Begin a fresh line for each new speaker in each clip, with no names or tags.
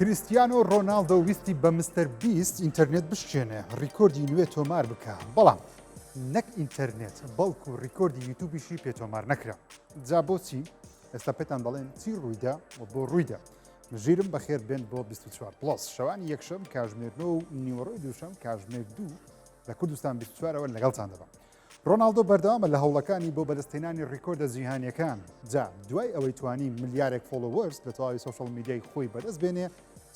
کریستیانۆ ڕۆناڵدۆ ویستی بە مستەر بیست ئینتەرنێت بشکێنێ، ڕیکۆردی نوێ تۆمار بکا، بەڵام نەک ئینتەرنێت بەڵکو ڕیکۆردی یوتوبیشی پێ تۆمار نەکرا. جا بۆچی؟ ئێستا پێتان دەڵێم چی ڕوویدا و بۆ ڕوویدا. ژیرم بەخێر بێن بۆ 24 پڵەس شەوانی یەکشەم کاژمێر 9 و نیوەڕۆی دووشەم کاژمێر دوو لە کوردستان 24ەوە لەگەڵتان دەبم. ڕۆناڵدۆ بەردەوامە لە هەوڵەکانی بۆ بەدەستهێنانی ڕیکۆردە جیهانیەکان، جا دوای ئەوەی توانی ملیارێک followers لە تەواوی social media ی خۆی بەدەست بێنێ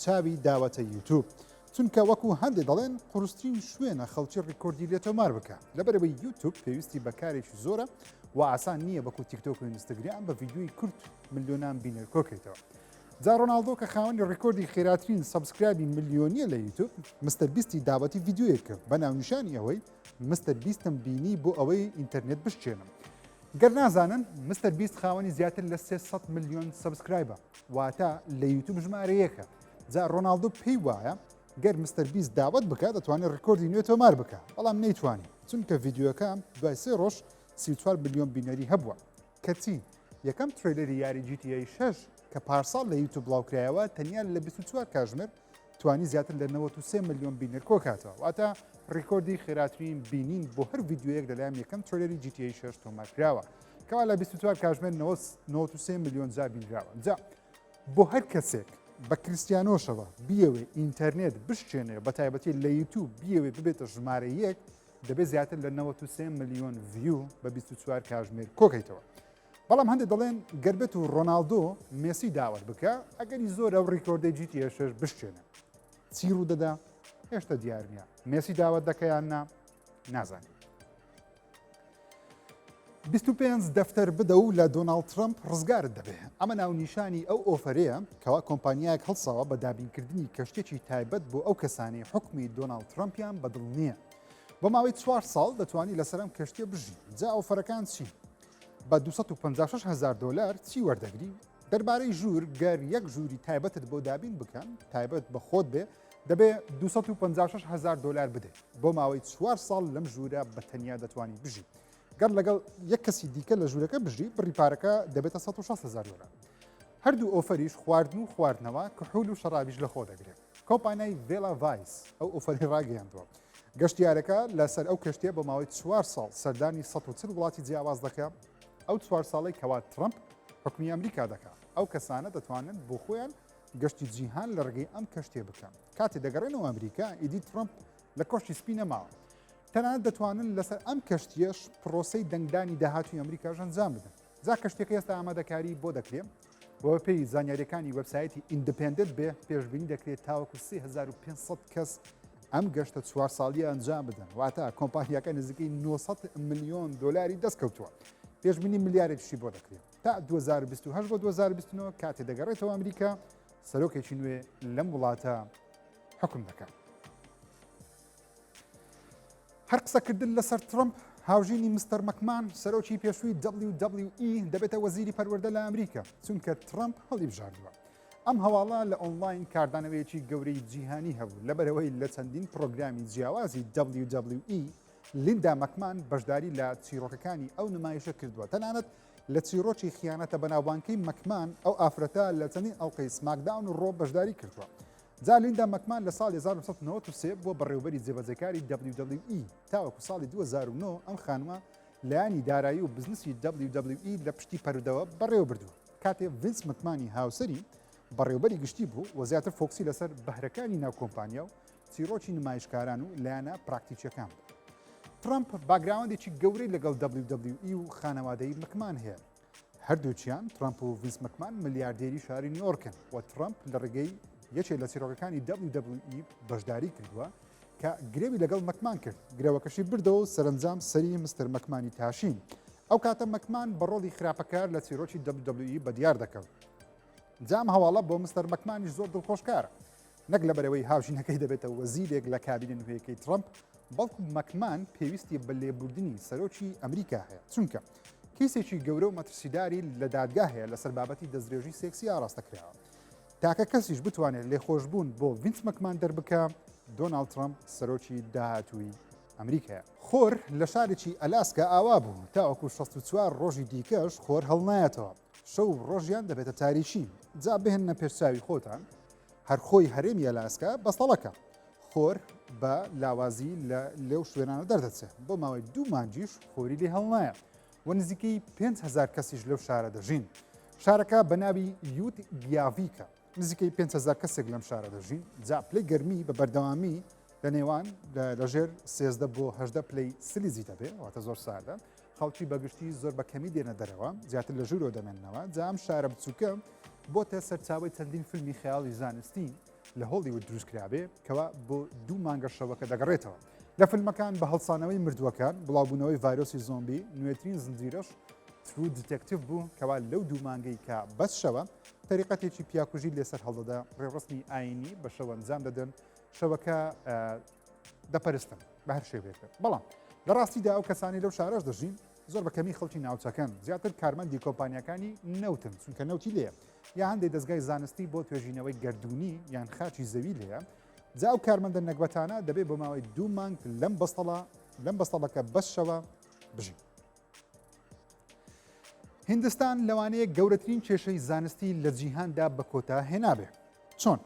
چاوی داوەتە یوتوب، چونکە وەکو هەندێ دەڵێن قورسترین شوێنە خەڵکی ڕیکۆردی لێ تۆمار بکا، لەبەرئەوەی یوتوب پێویستی بە کارێکی زۆرە و ئاسان نییە وەکو تیکتۆک و ئینستاگرام بە ڤیدیۆی کورت ملیۆنان بینەر کۆکەیتەوە. جا ڕۆناڵدۆ کە خاوەنی ڕیکۆردی خێراترین subscribe ی ملیۆنیە لە یوتوب، مستەر بیستی داوەتی ڤیدیۆیەک کرد بە ناونیشانی ئەوەی مستەر بیستم بینی بۆ ئەوەی ئینتەرنێت بشکێنم. گەر نازانن مستەر بیست خاوەنی زیاتر لە 300 ملیۆن subscribe ە واتە لە یوتوب ژمارە یەکە. جا ڕۆناڵدۆ پێی وایە گەر مستەر بیست داوەت بکە دەتوانێت ڕیکۆردی نوێ تۆمار بکە، بەڵام نەیتوانی چونکە ڤیدیۆکە دوای سێ ڕۆژ 34 ملیۆن بینەری هەبووە. کەچی یەکەم trailer ی یاری GTA 6 کە پارساڵ لە یوتوب بڵاوکرایەوە تەنیا لە 24 کاژمێر توانی زیاتر لە 93 ملیۆن بینەر کۆکاتەوە، واتە ڕیکۆردی خێراترین بینین بۆ هەر ڤیدیۆیەک لەلایەن یەکەم trailer ی GTA 6 تۆمارکراوە کەوا لە 24 کاژمێر 93 ملیۆن جار بینراوە. جا بۆ هەر کەسێک بە کریستیانۆشەوە بیەوێ ئینتەرنێت بشکێنێ بە تایبەتی لە یوتوب بیەوێ ببێتە ژمارە یەک دەبێت زیاتر لە 93 ملیۆن view بە 24 کاژمێر کۆکەیتەوە. بەڵام هەندێک دەڵێن گەر بێت و ڕۆناڵدۆ مێسی داوەت بکە ئەگەری زۆر ئەو ڕیکۆردەی GTA 6 بشکێنێ. چی ڕوودەدا هێشتا دیار نییە مێسی داوەت دەکە یان نا نازانین. 25 دەفتەر بدە و لە دۆناڵد ترەمپ ڕزگارت دەبێ ئەمە ناونیشانی ئەو offer ەیە کەوا کۆمپانیایەک هەڵساوە بە دابینکردنی کەشتێکی تایبەت بۆ ئەو کەسانەی حکومی دۆناڵد ترەمپیان بەدڵ نییە. بۆ ماوەی چوار ساڵ دەتوانی لەسەر ئەم کەشتیە بژی. جا offer ەکان چین؟ بە 256 هەزار دۆلار چی وەردەگری؟ دەربارەی ژوور گەر یەک ژووری تایبەتت بۆ دابین بکەن تایبەت بە خۆت بێ دەبێ 256 هەزار دۆلار بدەیت بۆ ماوەی چوار ساڵ لەم ژوورە بە تەنیا دەتوانی بژی گەر لەگەڵ یەک کەسی دیکە لە ژوورەکە بژی بڕی پارەکە دەبێتە 160 هەزار دۆلار. هەردوو offer یش خواردن و خواردنەوە کحول و شەرابیش لەخۆ دەگرێت. کۆمپانیای ڤێلا ڤایس ئەو offer ی ڕاگەیاندووە. گەشتیارەکە لەسەر ئەو کەشتیە بۆ ماوەی چوار ساڵ سەردانی 140 وڵاتی جیاواز دەکات ئەو چوار ساڵەی کەوا ترەمپ حکومی ئەمریکا دەکات ئەو کەسانە دەتوانن بۆ خۆیان گەشتی جیهان لە ڕێگەی ئەم کەشتیە بکەن کاتێ دەگەڕێنەوە ئەمریکا ئیدی ترەمپ لە کۆشکی سپی نەماوە تەنانەت دەتوانن لەسەر ئەم کەشتیەش پرۆسەی دەنگدانی داهاتوی ئەمریکاش ئەنجام بدەن جا کەشتیەکە ئێستا ئامادەکاری بۆ دەکرێت و بەپێی زانیاریەکانی وێبسایتی ئیندپێندنت بێ پێشبینی دەکرێت تاوەکو 3500 کەس ئەم گەشتە چوار ساڵیە ئەنجام بدەن واتە کۆمپانیاکە نزیکەی 900 ملیۆن دلاری دەستکەوتووە پێشبینی ملیارێکشی بۆ دەکرێت تا 2028 بۆ 2029 کاتێ دەگەڕێتەوە ئەمریکا سەرۆکێکی نوێ لەم وڵاتە حکم دەکات. هەر قسەکردن لەسەر ترەمپ، هاوژینی مستەر مەکمان، سەرۆکی پێشووی WWE دەبێتە وەزیری پەروەردە لە ئەمریکا، چونکە ترەمپ هەڵیبژاردووە. ئەم هەواڵە لە ئۆنلاین کاردانەوەیەکی گەورەی جیهانی هەبوو، لەبەرئەوەی لە چەندین پڕۆگرامی جیاوازی WWE لیندا مەکمان بەشداری لە چیڕۆکەکانی ئەو نمایشە کردووە، تەنانەت لە چیڕۆکی خیانەتە بەناوبانگکەی مەکمان، ئەو ئافرەتە لە چەندین ئەڵقەی سماکداون و ڕۆ بەشداری کردووە. جا لیندا مەکمان لە ساڵی 1993 بووە بەڕێوەبەری جێبەجێکاری WWE تاوەکو ساڵی 2009 ئەم خانمە لایەنی دارایی و بزنسی WWE لە پشتی پەردەوە بەڕێوەبردووە کاتێ ڤینس مەکمانی هاوسەری بەڕێوبەری گشتی بوو و زیاتر focus ی لەسەر بەهرەکانی ناو کۆمپانیا و چیرۆکی نمایشکاران و لایەنە پراکتیکیەکان بوو. ترەمپ background ێکی گەورەی لەگەڵ WWE و خانەوادەی مەکمان هەیە. هەردووکیان ترەمپ و ڤینس مەکمان ملیاردێری شاری نیویۆرکن و ترەمپ لە ڕێگەی یەکێک لە چیرۆکەکانی WWE بەشداری کردووە کە گرەوی لەگەڵ مەکمان کرد گرەوەکەشی بردەوە و سەرەنجام سەری مستەر مەکمانی تاشین ئەو کاتە مەکمان بە ڕۆڵی خراپەکار لە چیرۆکی WWE بەدیار دەکەوت جام هەواڵە بۆ مستەر مەکمانیش زۆر دڵخۆشکارە نەک لەبەرئەوەی هاوژینەکەی دەبێتە وەزیرێک لە کابینە نوێیەکەی ترەمپ، بەڵکو مەکمان پێویستی بە لێبوردنی سەرۆکی ئەمریکا هەیە، چونکە کەیسێکی گەورە و مەترسیداری لە دادگا هەیە لەسەر بابەتی دەستدرێژی سێکسی ئاراستە کراوە. تاکە کەسیش بتوانێت لێخۆشبوون بۆ ڤینس مەکمان دەربکا، دۆناڵد ترەمپ سەرۆکی داهاتووی ئەمریکایە. خۆر لە شارێکی ئەلاسکا ئاوا بوو، تاوەکو 64 ڕۆژی دیکەش خۆر هەڵنایەتەوە، شەو و ڕۆژیان دەبێتە تاریکی. جا بهێننە پێش چاوی خۆتان. هەر خۆی هەرێمی ئەلاسکا بەستەڵەکە. خۆر بە لاوازی لە لەو شوێنانە دەردەچێت. بۆ ماوەی دوو مانگیش خۆری لێ هەڵنایە و نزیکەی 5000 کەسیش لەو شارە دەژین. شارەکە بە ناوی یوت گیاڤیکە. نزیکەی 5000 کەسێک لەم شارە دەژین. جا پلەی گەرمی بە بەردەوامی لە نێوان لەژێر 13 بۆ 18 پلەی سلیزی دەبێ، واتە زۆر ساردە. خەڵکی بەگشتی زۆر بە کەمی دێنە دەرەوە، زیاتر لە ژوورەوە دەمێننەوە. جا ئەم شارە بچووکە بۆتە سەرچاوەی چەندین فیلمی خەیاڵی زانستی لە هۆڵیوود دروست کرابێ کەوا بۆ دوو مانگە شەوەکە دەگەڕێتەوە. لە فیلمەکان بە هەڵسانەوەی مردووەکان، بڵاوبوونەوەی ڤایرۆسی زۆمبی، نوێترین زنجیرەش True Detective بوو کەوا لەو دوو مانگەی کە بەس شەوە تەریقەتێکی پیاکوژی لێسەر هەڵدەدا، ڕێوڕەسمی ئایینی بە شەو ئەنجام دەدەن، شەوەکە دەپەرستن بە هەر شێوەیەک بێت. بەڵام لە ڕاستیدا ئەو کەسانی لەو شارەش دەژین زۆر بە کەمی خەڵکی ناوچەکەن، زیاتر کارمەندی کۆمپانیاکانی نەوتن چونکە نەوتی لێیە، یا هەندێک دەزگای زانستی بۆ توێژینەوەی گەردوونی یان خاچی زەوی لێیە. جا ئەو کارمەندە نەگبەتانە دەبێت بۆ ماوەی دوو مانگ لەم بەستەڵە لەم بەستەڵەکە بەس شەوە بژین. هیندستان لەوانەیە گەورەترین کێشەی زانستی لە جیهاندا بە کۆتا هێنابێ. چۆن؟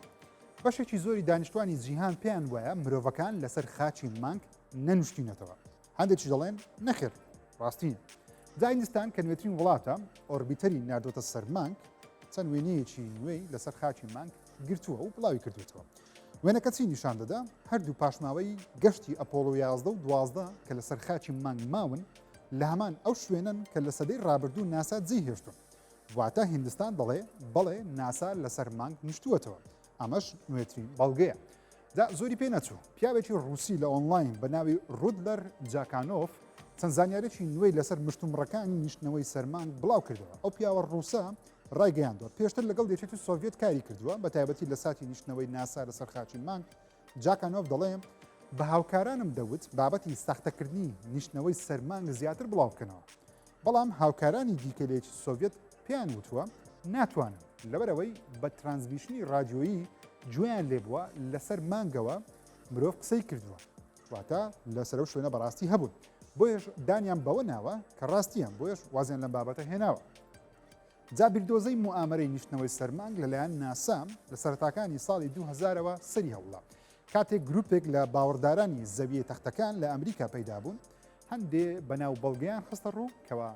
بەشێکی زۆری دانیشتوانی جیهان پێیان وایە مرۆڤەکان لەسەر خاچی مانگ نەنوشتینەتەوە. هەندێکیش دەڵێن نەخێر ڕاستی نیە. جا هیندستان کە نوێترین وڵاتە orbiter ی ناردۆتە سەر مانگ، چەند وێنەیەکی نوێی لەسەر خاچی مانگ گرتووە و بڵاوی کردوێتەوە. وێنەکە چی نیشان دەدا؟ هەردوو پاشماوەی گەشتی ئەپۆڵۆ 11 و 12 کە لەسەر خاچی مانگ ماون لە هەمان ئەو شوێنەن کە لە سەدەی ڕابردوو ناسا جێی هێشتوون. واتە هیندستان دەڵێ بەڵێ ناسا لەسەر مانگ نیشتووەتەوە. ئەمەش نوێترین بەڵگەیە. جا زۆری پێ نەچوو پیاوێکی ڕووسی لە ئۆنلاین بە ناوی ڕودلەر جاکانۆف چەند زانیارێکی نوێی لەسەر مشتومڕەکانی نیشتنەوەی سەر مانگ بڵاو کردەوە. ئەو پیاوە ڕووسە ڕایگەیاندووە پێشتر لەگەڵ یەکێتی سۆڤیەت کاری کردووە، بە تایبەتی لە ساتی نیشتنەوەی ناسا لەسەر خاچی مانگ. جاکانۆف دەڵێ بە هاوکارانم دەوت بابەتی ساختەکردنی نیشتنەوەی سەر مانگ زیاتر بڵاو بکەنەوە، بەڵام هاوکارانی دیکەی لە یەکێتی سۆڤیەت پێیان وتووە ناتوانن، لەبەرئەوەی بە transmission ی ڕادیۆیی گوێیان لێبووە لەسەر مانگەوە مرۆڤ قسەی کردووە، واتە لەسەر ئەو شوێنە بەڕاستی هەبوون، بۆیەش دانیان بەوە ناوە کە ڕاستیان، بۆیەش وازیان لەم بابەتە هێناوە. جا بیردۆزەی موئامەرەی نیشتنەوەی سەر مانگ لەلایەن ناسا لە سەرەتاکانی ساڵی 2000ەوە سەری هەڵدا، کاتێک گروپێک لە باوەڕدارانی زەوییە تەختەکان لە ئەمریکا پەیدا بوون، هەندێ بەناو بەڵگەیان خستە ڕوو کەوا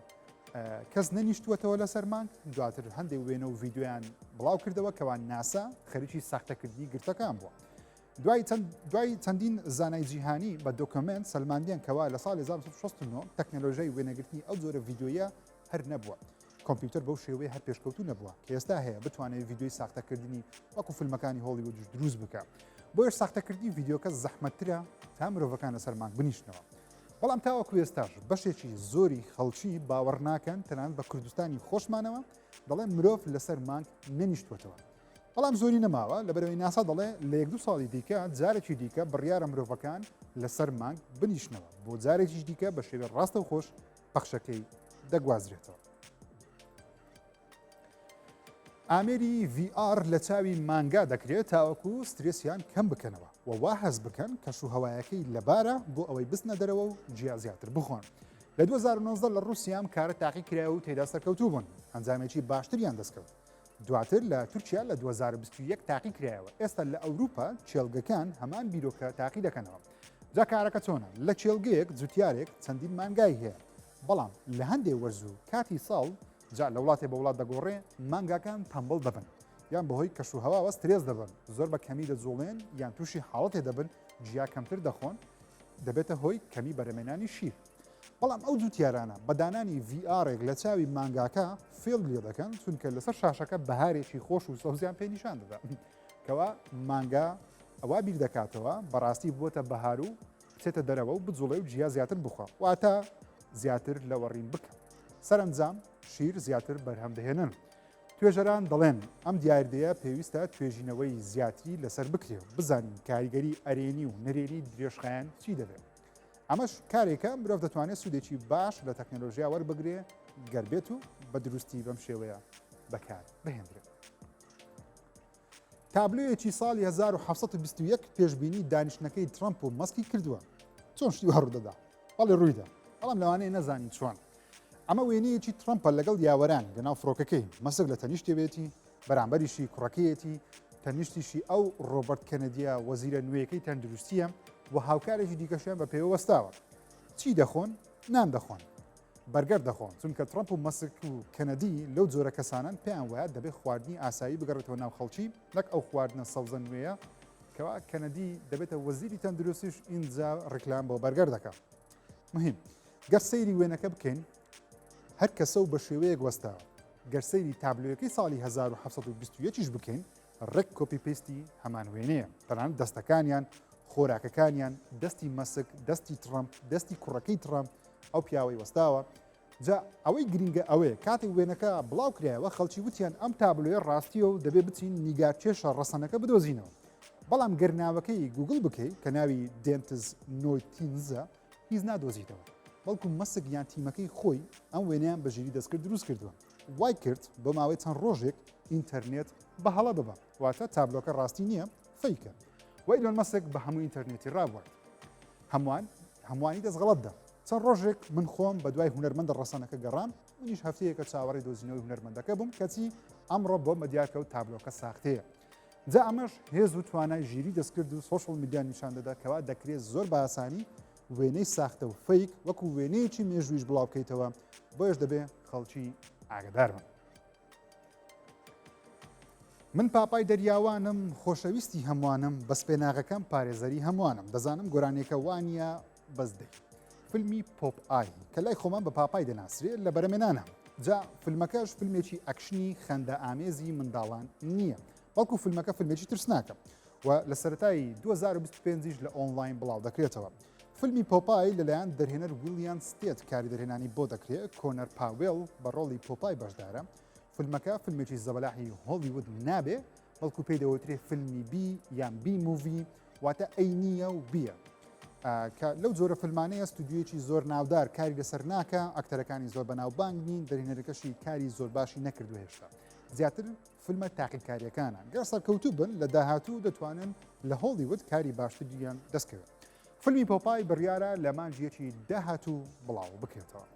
کەس نەنیشتووەتەوە لەسەر مانگ، دواتر هەندێک وێنە و ڤیدیۆیان بڵاو کردەوە کەوا ناسا خەریکی ساختەکردنی گرتەکان بووە. دوای چەند دوای چەندین زانای جیهانی بە document سەلماندیان کەوا لە ساڵی 1969 تەکنەلۆژیای وێنەگرتنی ئەو جۆرە ڤیدیۆیە هەر نەبووە. کۆمپیوتەر بەو شێوەیە هەر پێشکەوتوو نەبووە کە ئێستا هەیە بتوانێت ڤیدیۆی ساختەکردنی وەکو فیلمەکانی هۆڵیوودش دروست بکە. بۆیەش ساختەکردنی ڤیدیۆکە زەحمەتترە تا مرۆڤەکان لەسەر مانگ بنیشنەوە. بەڵام تاوەکو ئێستاش بەشێکی زۆری خەڵکی باوەڕ ناکەن تەنانەت بە کوردستانی خۆشمانەوە دەڵێن مرۆڤ لەسەر مانگ نەنیشتووەتەوە. بەڵام زۆری نەماوە لەبەرئەوەی ناسا دەڵێ لە یەک دوو ساڵی دیکە جارێکی دیکە بڕیارە مرۆڤەکان لەسەر مانگ بنیشنەوە بۆ جارێکیش دیکە بە شێوەی ڕاستەوخۆش پەخشەکەی دەگوازرێتەوە. ئامێری VR لە چاوی مانگا دەکرێت تاوەکو سترێسیان کەم بکەنەوە و وا هەست بکەن کەش و هەوایەکەی لەبارە بۆ ئەوەی بچنە دەرەوە و جیا زیاتر بخۆن. لە 2019 لە ڕووسیا ئەم کارە تاقی کرایەوە و تێدا سەرکەوتوو بوون، ئەنجامێکی باشتریان دەستکەوت. دواتر لە تورکیا لە 2021 تاقی کرایەوە، ئێستا لە ئەوروپا کێڵگەکان هەمان بیرۆکە تاقی دەکەنەوە. جا کارەکە چۆنە؟ لە کێڵگەیەک جوتیارێک چەندین مانگای هەیە، بەڵام لە هەندێ وەرز و کاتی ساڵ جا لە وڵاتێ بە وڵات دەگۆڕێ، مانگاکان تەمبەڵ دەبن یان بەهۆی کەش و هەواوە سترێس دەبن، زۆر بە کەمی دەجوڵێن یان تووشی حاڵەتێ دەبن جیا کەمتر دەخۆن، دەبێتە هۆی کەمی بەرەمێنانی شیر. بەڵام ئەو جوتیارانە بە دانانی VR ێک لە چاوی مانگاکە فێڵ لێ دەکەن، چونکە لەسەر شاشەکە بەهارێکی خۆش و سەوزیان پێ نیشان دەدا کەوا مانگا ئەوا بیر دەکاتەوە بەڕاستی بووەتە بەهار و بچێتە دەرەوە و بجوڵێ و جیا زیاتر بخوا، واتە زیاتر لەوەڕین بکە. سەرەنجام شیر زیاتر بەرهەم دەهێنن. توێژەران دەڵێن ئەم دیاردەیە پێویستە توێژینەوەی زیاتری لەسەر بکرێ و بزانین کاریگەری ئەرێنی و نەرێنی درێژخایەن چی دەبێت. ئەمەش کارێکە مرۆڤ دەتوانێت سوودێکی باش لە تەکنەلۆژیا وەربگرێ گەر بێت و بە دروستی بەم شێوەیە بەکار بهێندرێت. تابلۆیەکی ساڵی 1721 پێشبینی دانیشتنەکەی ترەمپ و مەسکی کردووە. چۆن شتی وا ڕوودەدا؟ بەڵێ ڕوویدا، بەڵام لەوانەیە نەزانین چۆن. ئەمە وێنەیەکی ترەمپە لەگەڵ یاوەرانی لەناو فڕۆکەکەی، مەسک لە تەنیشتێوێتی، بەرامبەریشی کوڕەکەیەتی. تەنیشتیشی ئەو ڕۆبەرت کەنەدیە وەزیرە نوێیەکەی تەندروستیە و هاوکارێکی دیکەشیان بە پێوە وەستاوە. چی دەخۆن؟ نان دەخۆن. بەرگەر دەخۆن، چونکە ترەمپ و مەسک و کەنەدی لەو جۆرە کەسانەن پێیان وایە دەبێت خواردنی ئاسایی بگەڕێتەوە ناو خەڵکی نەک ئەو خواردنە سەوزە نوێیە کەوا کەنەدی دەبێتە وەزیری تەندروستیش ئینجا ڕیکلام بۆ بەرگەر دەکا. مهم گەر سەیری وێنەکە بکەین هەر کەسە و بە شێوەیەک وەستاوە. گەر سەیری تابلۆیەکەی ساڵی 1721 یش بکەین ڕێک copy paste ی هەمان وێنەیە، تەنانەت دەستەکانیان، خۆراکەکانیان، دەستی مەسک، دەستی تڕەمپ، دەستی کوڕەکەی تڕەمپ، ئەو پیاوەی وەستاوە. جا ئەوەی گرینگە ئەوەیە کاتێک وێنەکە بڵاو کرایەوە خەڵکی وتیان ئەم تابلۆیە ڕاستیە و دەبێ بچین نیگارکێشە ڕەسەنەکە بدۆزینەوە. بەڵام گەر ناوەکەی گوگڵ بکەی کە ناوی دێنتز نۆیتینزە هیچ نادۆزیتەوە، بەڵکو مەسک یان تیمەکەی خۆی ئەم وێنەیان بە ژیری دەستکرد دروست کردووە. وای کرد بۆ ماوەی چەند ڕۆژێک ئینتەرنێت بە هەڵە ببا، واتە تابلۆکە ڕاستی نییە، fake ە. و ئیلۆن مەسک بە هەموو ئینتەرنێتی ڕابوارد. هەمووان هەمووانی دەست غەڵەت دا. چەند ڕۆژێک من خۆم بە دوای هونەرمەندە ڕەسەنەکە گەڕام، منیش هەفتەیەکە چاوەڕێی دۆزینەوەی هونەرمەندەکە بووم، کەچی ئەمڕۆ بۆم بەدیار کەوت تابلۆکە ساختەیە. جا ئەمەش هێز و توانای ژیری دەستکرد و social media نیشان دەدا کەوا دەکرێت زۆر بە ئاسانی وێنەی ساختە و fake وەکو وێنەیەکی مێژوویش بڵاو بکەیتەوە، بۆیەش دەبێ خەڵکی ئاگدار بن. من پاپای دەریاوانم خۆشەویستی هەمووانم بەس پێناغەکەم پارێزەری هەمووانم دەزانم گۆرانیەکە وانە بەس دەی فیلمی پۆپ ئای کە لای خۆمان بە پاپای دەناسرێت لە بەرەمێنانە جا فیلمەکەش فیلمێکی ئەکشنی خەندە ئامێزی منداڵان نییە بەڵکو فیلمەکە فیلمێکی ترسناکە و لە سەرەتای 2025 لە ئۆنلاین بڵاو دەکرێتەوە. فیلمی پۆپای لەلایەن دەرهێنەر ویلیان ستێت کاری دەرهێنانی بۆ دەکرێت، کۆنەر پاوێڵ بە ڕۆڵی پۆپای بەشدارە. فیلمەکە فیلمێکی زەبەلاحی هۆڵیوود نابێ، بەڵکو پێی دەوترێ فیلمی B یان B movie، واتە A نییە و B یە. کە لەو جۆرە فیلمانەیە ستودیۆیەکی زۆر ناودار کاری لەسەر ناکە، ئەکتەرەکانی زۆر بەناوبانگ نین، دەرهێنەرەکەشی کاری زۆر باشی نەکردووە هێشتا. زیاتر فیلمە تاقیکارییەکانە گەر سەرکەوتوو بن لە داهاتوو دەتوانن لە هۆڵیوود کاری باشتریان دەستکەوێت. فیلمی پۆپای بڕیارە لە مانگی یەکی داهاتوو بڵاو بکرێتەوە.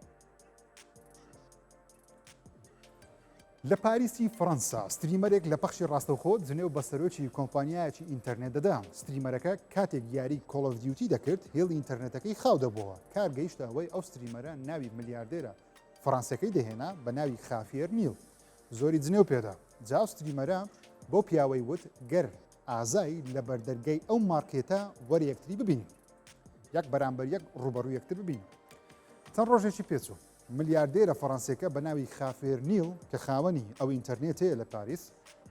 لە پاریسی فەڕەنسا streamer ێک لە پەخشی ڕاستەوخۆ جنێو بە سەرۆکی کۆمپانیایەکی ئینتەرنێت دەدا. streamer ەکە کاتێک یاری Call of Duty دەکرد هێڵی ئینتەرنێتەکەی خاو دەبووەوە. کار گەیشتە ئەوەی ئەو streamer ە ناوی ملیاردێرە فەڕەنسیەکەی دەهێنا بە ناوی خافیەر نیل. زۆری جنێو پێدا. جا ئەو streamer ە بەو پیاوەی وت گەر ئازای لە بەردەرگای ئەو مارکێتە وەرە یەکتری ببینین. یەک بەرامبەر یەک ڕووبەڕوو یەکتر ببین. چەند ڕۆژێکی پێچوو. ملیاردێرە فەڕەنسیەکە بە ناوی خافێر نیل کە خاوەنی ئەو ئینتەرنێتەیە لە پاریس،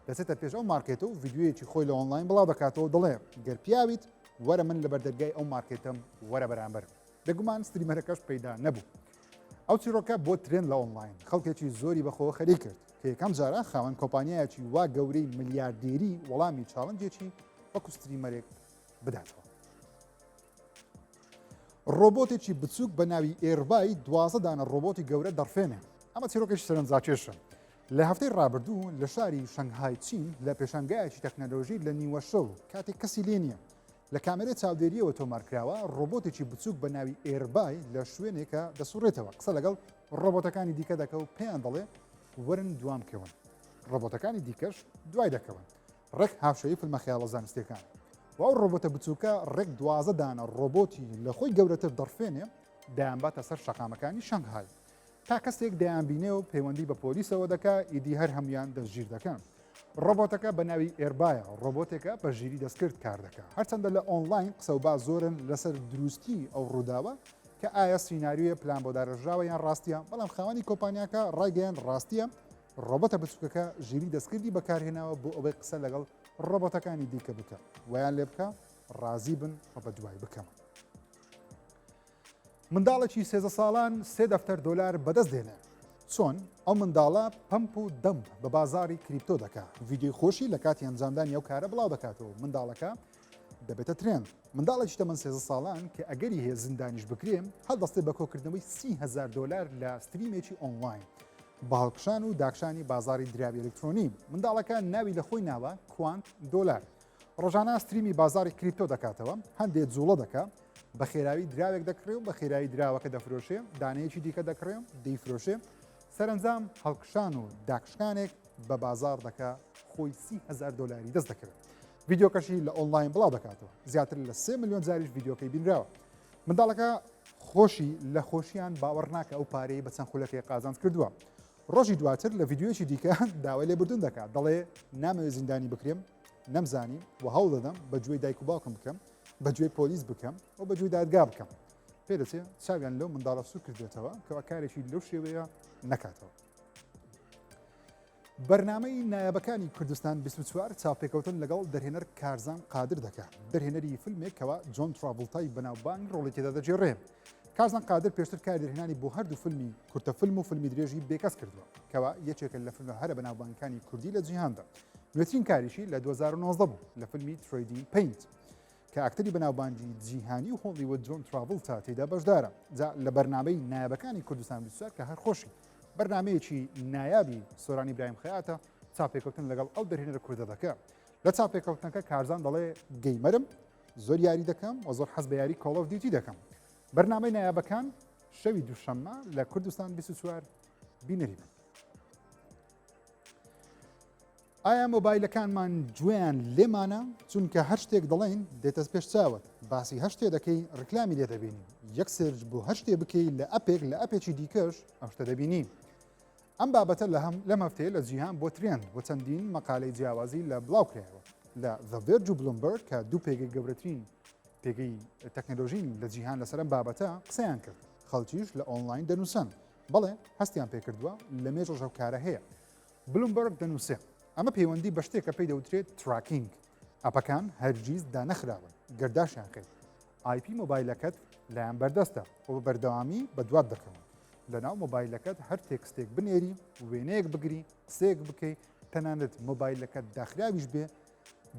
دەچێتە پێش ئەو مارکێتە و ڤیدیۆیەکی خۆی لە ئۆنلاین بڵاو دەکاتەوە و دەڵێ گەر پیاویت وەرە من لە بەردەرگای ئەو مارکێتەم وەرە بەرامبەرم. بێگومان streamer ەکەش پەیدا نەبوو. ئەو چیرۆکە بۆ trend لە ئۆنلاین خەڵکێکی زۆری بەخۆوە خەریک کرد کە یەکەم جارە خاوەن کۆمپانیایەکی وا گەورەی ملیاردێری وەڵامی challenge ێکی وەکو streamer ێک بداتەوە. ڕۆبۆتێکی بچووک بە ناوی ئێربای 12 دانە ڕۆبۆتی گەورە دەڕفێنێ. ئەمە چیرۆکێکی سەرنجڕاکێشە. لە هەفتەی ڕابردوو لە شاری شەنگهای چین لە پێشانگایەکی تەکنەلۆژی لە نیوەشەو کاتێک کەسی لێ نییە لە کامێرەی چاودێرییەوە تۆمارکراوە، ڕۆبۆتێکی بچووک بە ناوی ئێربای لە شوێنێکە دەسوڕێتەوە، قسە لەگەڵ ڕۆبۆتەکانی دیکە دەکە و پێیان دەڵێ وەرن دوام کەون. ڕۆبۆتەکانی دیکەش دوای دەکەون. ڕێک هاوشێوەی فیلمە خەیاڵە زانستییەکان. و ئەو ڕۆبۆتە بچووکە ڕێک 12 دانە ڕۆبۆتی لە خۆی گەورەتر دەڕفێنێ، دەیانباتە سەر شەقامەکانی شەنگهای. تا کەسێک دەیانبینێ و پەیوەندی بە پۆلیسەوە دەکا، ئیدی هەر هەموویان دەستگیر دەکەن. ڕۆبۆتەکە بە ناوی ئێربایە، ڕۆبۆتێکە بە ژیری دەستکرد کار دەکا. هەرچەندە لە ئۆنلاین قسە و باس زۆرن لەسەر دروستی ئەو ڕووداوە، کە ئایا سیناریۆیە پلان بۆ دارێژراوە یان ڕاستیە، بەڵام خاوەنی کۆمپانیاکە ڕایگەیاند ڕاستیە، ڕۆبۆتە بچووکەکە ژیری دەستکردی بەکارهێناوە بۆ ئەوەی قسە لەگەڵ ڕۆبۆتەکانی دیکە بکا، وایان لێبکا ڕازی بن و بەدوای بکەون. منداڵێکی 13 ساڵان سێ دەفتەر دۆلار بەدەست دێنێ. چۆن؟ ئەو منداڵە pump و dump بە بازاڕی crypto دەکا، ڤیدیۆی خۆشی لە کاتی ئەنجامدانی ئەو کارە بڵاو دەکاتەوە، منداڵەکە دەبێتە trend. منداڵێکی تەمەن 13 ساڵان کە ئەگەری هەیە زیندانیش بکرێ، هەڵدەستێ بە کۆکردنەوەی 30 هەزار دۆلار لە stream ێکی ئۆنلاین بە هەڵکشان و داکشانی بازاڕی دراوی ئەلکترۆنی. منداڵەکە ناوی لە خۆی ناوە کوانت دۆلار. ڕۆژانە stream ی بازاڕی crypto دەکاتەوە، هەندێ جوڵە دەکا، بە خێراوی دراوێک دەکڕێ و بە خێرایی دراوەکە دەفرۆشێ، دانەیەکی دیکە دەکڕێ و دەیفرۆشێ، سەرەنجام هەڵکشان و داکشکانێک بە بازاڕ دەکا. خۆی 30هزار دۆلاری دەست دەکەوێت. ڤیدیۆکەشی لە ئۆنلاین بڵاو دەکاتەوە زیاتر لە سێ ملیۆن جاریش ڤیدیۆکەی بینراوە. منداڵەکە خۆشی لە خۆشیان باوەڕ ناکە ئەو پارەی بە چەند خولەکێک قازانج کردووە. ڕۆژی دواتر لە ڤیدیۆیەکی دیکە داوای لێبوردن دەکات دەڵێ نامەوێت زیندانی بکرێم نەمزانی و هەوڵ دەدەم بە گوێی دایک و باوکم بکەم بە گوێی پۆلیس بکەم و بە گوێی دادگا بکەم پێدەچێ چاویان لەو منداڵە سوور کردێتەوە کەوا کارێکی لەو شێوەیە نەکاتەوە. بەرنامەی نایابەکانی کوردستان 24 چاوپێکەوتن لەگەڵ دەرهێنەر کارزان قادر دەکات دەرهێنەری فیلمێک کەوا جۆن تراڤڵتای بەناوبانگ ڕۆڵی تێدا دەگێڕێ کارزان قادر پێشتر کاری دەرهێنانی بۆ هەردوو فیلمی کورتە فیلم و فیلمی درێژی بێکەس کردووە کەوا یەکێکە لە فیلمە هەرە بەناوبانگەکانی کوردی لە جیهاندا نوێترین کاریشی لە 2019 بوو لە فیلمی Trading Pain کە ئەکتەری بەناوبانگی جیهانی و هۆڵیوود جۆن تراڤڵتا تێدا بەشدارە جا لە بەرنامەی نایابەکانی کوردستان 24 کە هەر خۆشی بەرنامەیەکی نایابی سۆرانی برایم خەیاتە چاپێکەوتن لەگەڵ ئەو دەرهێنەرە کوردە دەکە لە چاپێکەوتنەکە کارزان دەڵێ gamer م زۆر یاری دەکەم و زۆر حەز بە یاری Call of Duty دەکەم بەرنامەی نایابەکان شەوی دووشەممە لە کوردستان 24 بینەری بن. ئایا مۆبایلەکانمان گوێیان لێمانە؟ چونکە هەر شتێک دەڵێین دێتە پێش چاوت، باسی هەر شتێ دەکەی ڕیکلامی لێ دەبینی، یەک search بۆ هەر شتێ بکەی لە app ێک لە app ێکی دیکەش ئەو شتە دەبینی. ئەم بابەتە لە هەم لەم هەفتەیە لە جیهان بۆ trend و چەندین مەقالەی جیاوازی لە بڵاو کرایەوە لە The Verge و Bloomberg کە دوو پێگەی گەورەترین پێگەی تەکنەلۆژین لە جیهان لەسەر ئەم بابەتە قسەیان کرد خەڵکیش لە ئۆنلاین دەنووسن بەڵێ هەستیان پێکردووە لە مێژ ڕۆژ ئەو کارە هەیە بلومبەرگ دەنووسێ، ئەمە پەیوەندی بە شتێکە پێی دەوترێت tracking، app ەکان هەرگیز دانەخراون، گەر داشیان خەیت IP مۆبایلەکەت لایان بەردەستە و بە بەردەوامی بەدوات دەکەون. لەناو مۆبایلەکەت هەر text ێک بنێری، وێنەیەک بگری، قسەیەک بکەی، تەنانەت مۆبایلەکەت داخراویش بێ،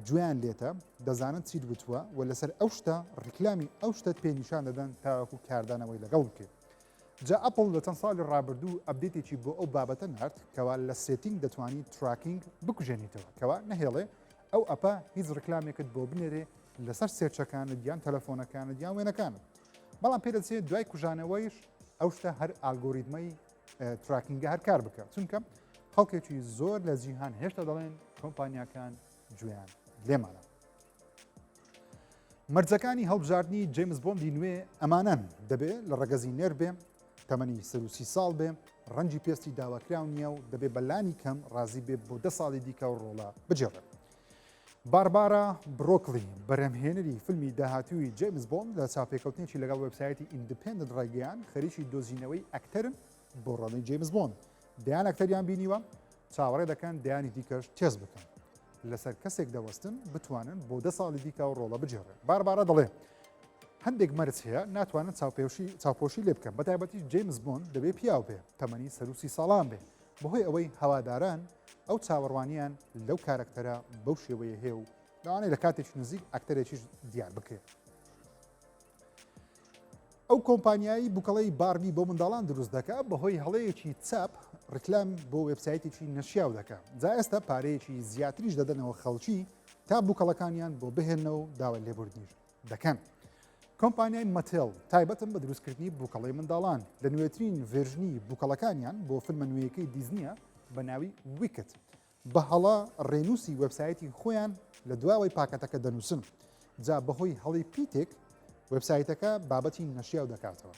گوێیان لێتە، دەزانن چیت وتووە و لەسەر ئەو شتە ڕیکلامی ئەو شتەت پێ نیشان دەدەن تاوەکو کاردانەوەی لەگەڵ بکەیت. جا ئەپڵ لە چەند ساڵی ڕابردوو update ێکی بۆ ئەو بابەتە نارد کەوا لە setting دەتوانی tracking بکوژێنیتەوە کەوا نەهێڵێ ئەو app ە هیچ ڕیکلامێکت بۆ بنێرێ لەسەر search ەکانت یان تەلەفۆنەکانت یان وێنەکانت بەڵام پێدەچێت دوای کوژانەوەیش ئەو شتە هەر ئالگۆریتمەی tracking ە هەر کار بکە چونکە خەڵکێکی زۆر لە جیهان هێشتا دەڵێن کۆمپانیاکان گوێیان لێمانە. مەرجەکانی هەڵبژاردنی جەیمس بۆندی نوێ ئەمانەن، دەبێ لە ڕەگەزی نێر بێ، تەمەنی سەروو سی ساڵ بێ، ڕەنگی پێستی داواکراو نییە و دەبێ بە لانی کەم ڕازی بێ بۆ دە ساڵی دیکە ئەو ڕۆڵە بگێڕێ. باربارا برۆکلی، بەرهەمهێنەری فیلمی داهاتووی جەیمس بۆند لە چاوپێکەوتنێکی لەگەڵ وێبسایتی ئیندپێندنت ڕایگەیاند، خەریکی دۆزینەوەی ئەکتەرن بۆ ڕۆڵی جەیمس بۆند. دەیان ئەکتەریان بینیوە، چاوەڕێ دەکەن دەیانی دیکەش تێست بکەن. لەسەر کەسێک دەوەستن بتوانن بۆ دە ساڵی دیکە ئەو ڕۆڵە بگێڕن. باربارا دەڵێ، هەندێک مەرج هەیە ناتوانن چاوپێوشی چاوپۆشی لێ بکەن، بەتایبەتی جەیمس بۆند دەبێ پیاو بێ، تەمەنی سەروو سی ساڵان بێ، بەهۆی ئەوەی هەواداران ئەو چاوەڕوانییان لەو کارەکتەرە بەو شێوەیە هەیە و لەوانەیە لە کاتێکی نزیک ئەکتەرێکیش دیار بکرێت. ئەو کۆمپانیایی بوکەڵەی باربی بۆ منداڵان دروست دەکا بەهۆی هەڵەیەکی چاپ ڕیکلام بۆ وێبسایتێکی نەشیاو دەکا جا ئێستا پارەیەکی زیاتریش دەدەنەوە خەڵکی تا بوکەڵەکانیان بۆ بهێنەوە و داوای لێبوردنیش دەکەن. کۆمپانیای مەتێڵ تایبەتن بە دروستکردنی بوکەڵەی منداڵان لە نوێترین version ی بوکەڵەکانیان بۆ فیلمە نوێیەکەی دیزنیە بە ناوی Wicked بە هەڵە ڕێنووسی وێبسایتی خۆیان لە دواوەی پاکەتەکە دەنووسن، جا بەهۆی هەڵەی پیتێک وێبسایتەکە بابەتی نەشیاو دەکاتەوە.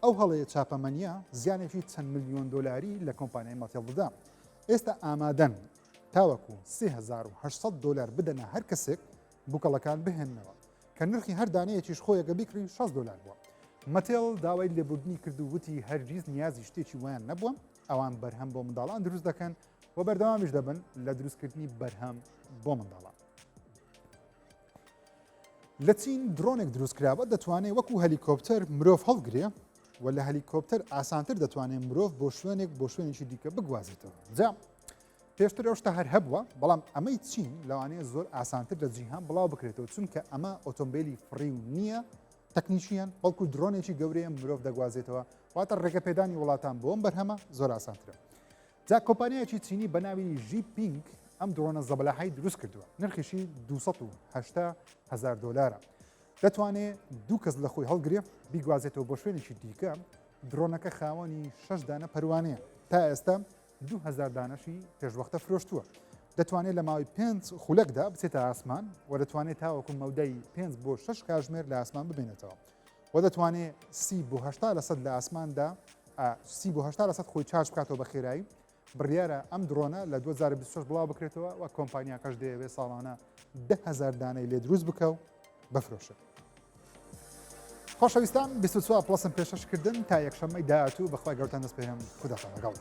ئەو هەڵەیە چاپەمەنییە زیانێکی چەند ملیۆن دۆلاری لە کۆمپانیای مەتێڵ دەدا. ئێستا ئامادەن تاوەکو 3800 دۆلار بدەنە هەر کەسێک بوکەڵەکان بهێننەوە، کە نرخی هەر دانەیەکیش خۆی گەر بیکڕی 60 دۆلار بووە. مەتێڵ داوای لێبوردنی کرد و وتی هەرگیز نیازی شتێکی وایان نەبووە، ئەوان بەرهەم بۆ منداڵان دروست دەکەن و بەردەوامیش دەبن لە دروستکردنی بەرهەم بۆ منداڵان. لە چین درۆنێک دروستکراوە دەتوانێت وەکو هەلیکۆپتەر مرۆڤ هەڵگرێ و لە هەلیکۆپتەر ئاسانتر دەتوانێت مرۆڤ بۆ شوێنێک بۆ شوێنێکی دیکە بگوازێتەوە. جا پێشتر ئەو شتە هەر هەبووە بەڵام ئەمەی چین لەوانەیە زۆر ئاسانتر لە جیهان بڵاو بکرێتەوە چونکە ئەمە ئۆتۆمبیلی فڕیو نییە تەکنیکیان بەڵکو درۆنێکی گەورەیە مرۆڤ دەگوازێتەوە واتە ڕێگەپێدانی وڵاتان بۆم بەرهەمە زۆر ئاسانترە. جا کۆمپانیایەکی چینی بە ناوی ژی پینگ ئەم درۆنە زەبەلاحەی دروست کردووە، نرخیشی 280 هەزار دۆلارە. دەتوانێ دوو کەس لە خۆی هەڵگرێ بیگوازێتەوە بۆ شوێنێکی دیکە، درۆنەکە خاوەنی شەش دانە پەروانەیە، تا ئێستا 2000 دانەشی پێشوەختە فرۆشتووە. دەتوانێت لە ماوەی پێنج خولەکدا بچێتە ئاسمان و دەتوانێت تاوەکو مەودای پێنج بۆ شەش کاژمێر لە ئاسمان بمێنێتەوە و دەتوانێت سی بۆ 80 لە سەد لە ئاسماندا سی بۆ 80 لە سەد خۆی چارج بکاتەوە بە خێرایی. بڕیارە ئەم درۆنە لە 2026 بڵاو بکرێتەوە و کۆمپانیاکەش دەیەوێت ساڵانە 10,000 دانەی لێ دروست بکە و بفرۆشێت. خۆشەویستان 24 پڵەسم پێشەش کردن تا یەکشەممەی داهاتوو بەخوای گەورتان دەست پێم خوداتان لەگەڵ.